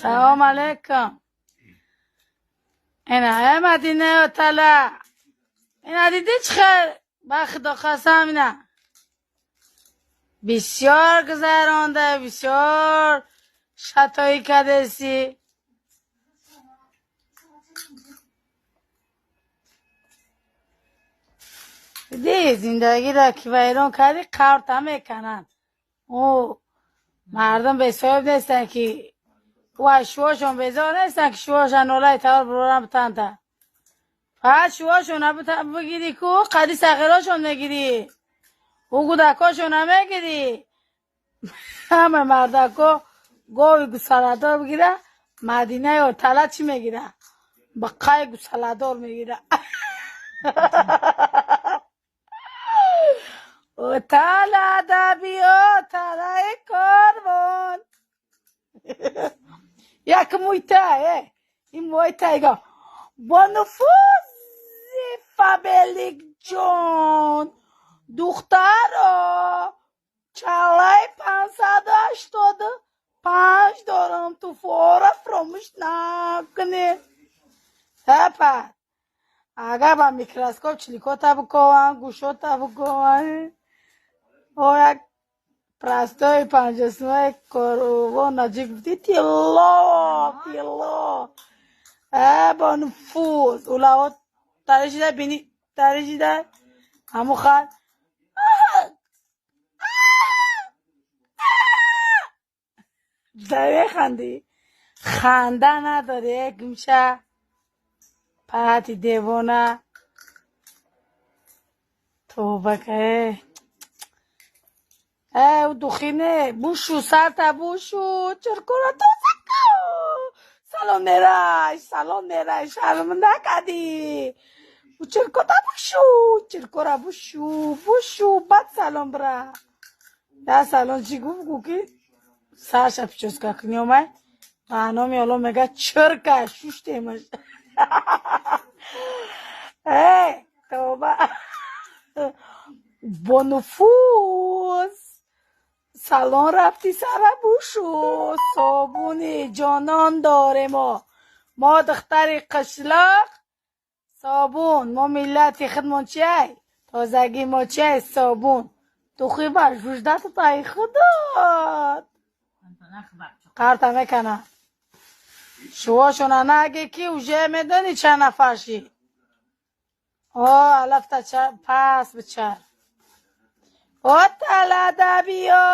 Салом алейкум. Ина, э, Мадина тала. Ина, дидӣ, чӣ хел? Ба Худо қасам, ина. Бисёр гузаронда, бисёр шатоӣ кардеси. Дидӣ, зиндагиро ки вайрон кардӣ, қаврта мекананд. Ӯ мардум бесоҳиб нестанд, ки ӯ аз шувошон безор нестанд, ки шувошан нолаи тавор буроран битанта. Фақат шувошона бигирӣ ку, қади сағирошон мегирӣ. Ӯ кӯдакошона мегирӣ. Ҳама мардако гови гусаладор бигира, Мадинаи Отала чӣ мегира? Баққаи гусаладор мегира. Отала да биё, талаи корвон. Як мӯйта, э, ин мӯйта иго. Бо нуфузи Фабелик ҷон, духтаро, чалаи 585 дорам, туфора фуромӯш накунед. Ҳапа. Агар ба микроскоп чиликота бикованд, гӯшота бикованд, о як простой панҷосумаи корвон наҷиб гуфти, тилло, тилло. Э, бо нуфуз. Улао таришида, бини таришида, ҳамун хат. Механдӣ? Ханда надорӣ, э, гумша. Пати девона. Тоба ка, э. Э, ӯ духине, бушу, сарта бушу, чиркура тоза ку. Салом нерай, салом нерай, шарманда кардӣ. Ӯ чиркота бушу, чиркора бушу, бушу, баъд салом бира. Я салом чӣ гуфт, гу ки сарша причёска кунӣ омад. Ба номи Алло мега, чирка шуштемаш. Э, тоба. Бо нуфуз. Салон рафти, сара бушу. Собуни ҷонон дорем мо. Мо духтари қишлоқ, собун. Мо миллати худмон чиай? Тозагӣ мо чиай? Собун. Духи бар жуждату тай худот. Қарта мекана. Шувошона наге, ки уже медонӣ чанд нафар шид. О, алафта пас бичар. О, талада биё.